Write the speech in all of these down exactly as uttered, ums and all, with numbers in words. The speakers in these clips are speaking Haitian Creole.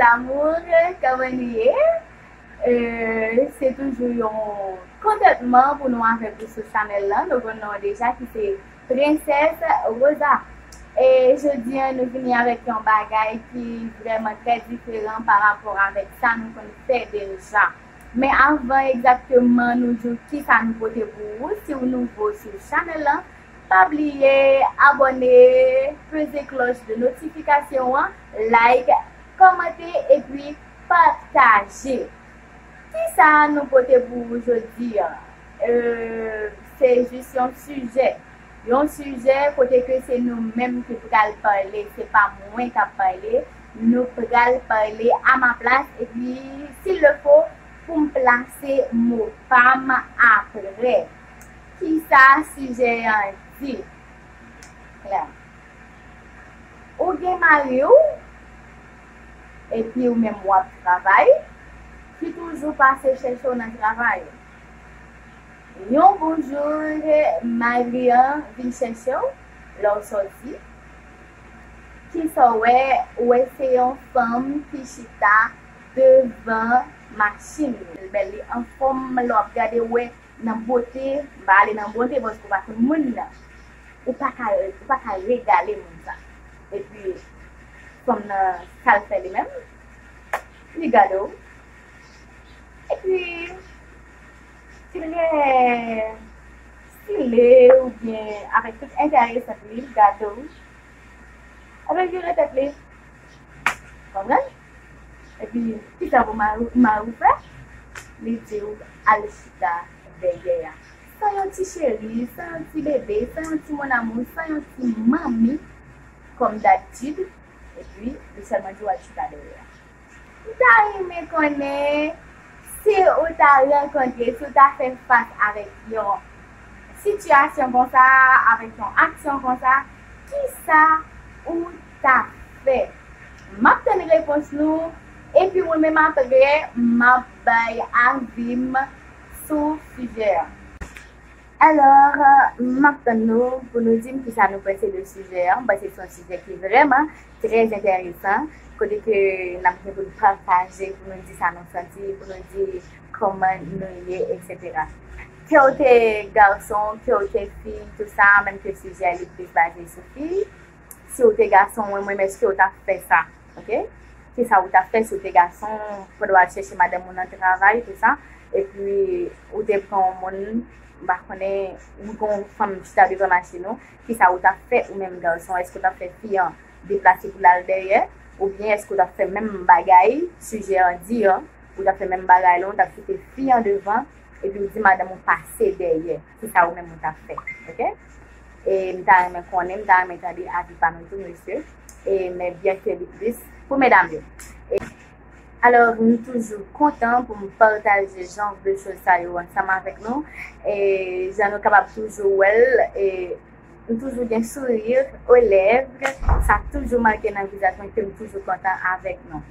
D'amour, kòman nou ye? Euh, se toujou yon kontantman pou nou avèk ou sou chanèl lan. Nou konn non deja ki se Princess Rosa. E jodi a, nou vini avèk yon bagay ki vrèman trè diferan pa rapò avèk sa nou konn fè deja. Men avan egzakteman nou di w kisa nou pote pou ou, si w nouvo sou chanèl lan, pa bliye abòne, peze klòch de notifikasyon an, like, kòmante epi pataje. Kisa nou pote pou ou jodi a? Euh, se jis yon sijè. Yon sijè kote ke se nou menm ki pral pale, se pa mwen k ap pale. Nou pral pale a ma plas, epi, s'il le faut, pou m plase mo pa m apre. Kisa sijè an di? Klè. Ou gen mari w, epi ou menm w ap travay, ki toujou pase chèche w nan travay. Yon bon jou, mari an vin chèche w lè w sòti. Kisa w wè? Ou wè se yon fanm ki chita devan machin. L bèl, li anfòm, lè w ap gade, ou wè nan bote, m pa ale nan bote paske ou pa konn moun nan. Ou pa ka, ou pa ka regale moun sa. Epi, fanm nan, sa l fè li menm, li gade w. Epi, trè style oubyen avèk tout enteresan li, li gade w. Epi, li vire tèt li. Konprann? Epi, kisa pou mari, mari w fè? Li di w al chita dèyè a. San yon ti cheri, san yon ti bebe, san yon ti mon amour, san yon ti manmi, kòm dabitid. Epi, li sèlman di w al chita dèyè a. M ta renmen konnen si ou ta rankontre, si ou ta fè fas avèk yon sitiyasyon konsa, avèk yon aksyon konsa, kisa ou ta fè? M ap tann repons nou, epi mwen menm apre, m ap bay avi m sou sijè a. Alò, m ap tann nou pou nou di m kisa nou panse de sijè a. M panse se yon sijè ki vrèman trè enteresan, kote ke n ap gen pou n pataje, pou nou di sa nou santi, pou nou di kòman nou ye, etsetera. Ke w te gason, ke w te fi, tou sa, menm ke sijè a li plis baze sou fi. Si w te gason, mwen, mwen, èske w t ap fè sa? Ok? Kisa ou t ap fè si w te gason, pandan w al chèche madanm ou nan travay, tou sa, epi ou te pran yon moun, m pa konnen, ou gen yon fanm chita devan machin ou, kisa ou t ap fè ou menm gason? Èske w t ap fè fi an deplase pou l al dèyè? Oubyen èske w t ap fè menm bagay, sijè an di an, ou t ap fè menm bagay la, ou t ap kite fi an devan, epi ou di madanm ou pase dèyè? Kisa ou menm ou t ap fè? Ok? E m ta renmen konnen, m ta renmen tande avi pa nou tou, mesye. E, men byen ke li plis pou medam yo. E, alò, m toujou kontan pou m pataje jan de choz sa yo ansanm avèk nou. E, jan nou kapab toujou wè l, e, m toujou gen sourire aux lèvres. Sa toujou make nan vizaj mwen ke m toujou kontan avèk nou.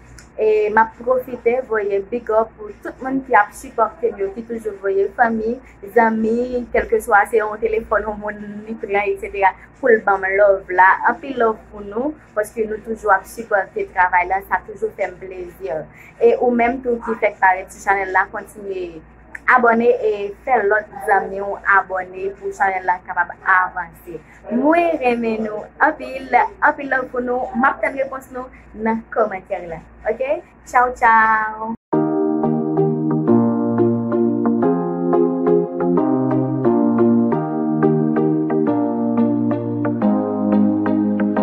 E m ap pwofite voye big up pou tout moun ki ap sipòte m yo, ki toujou voye fanmi, zanmi, kèlkeswa se yon telefòn yon moun li pran, etsetera, pou l ban m love la. Anpil love pou nou, paske nou toujou ap sipòte travay la, sa toujou fè m plezi. E ou menm tou ki fèk parèt sou chanèl la, kontinye abòne e fè lòt zanmi w abòne pou chanèl la kapab avanse. Mwen renmen nou anpil, anpil love pou nou. M ap tann repons nou nan kòmantè la. Ok? Tchaw, tchaw!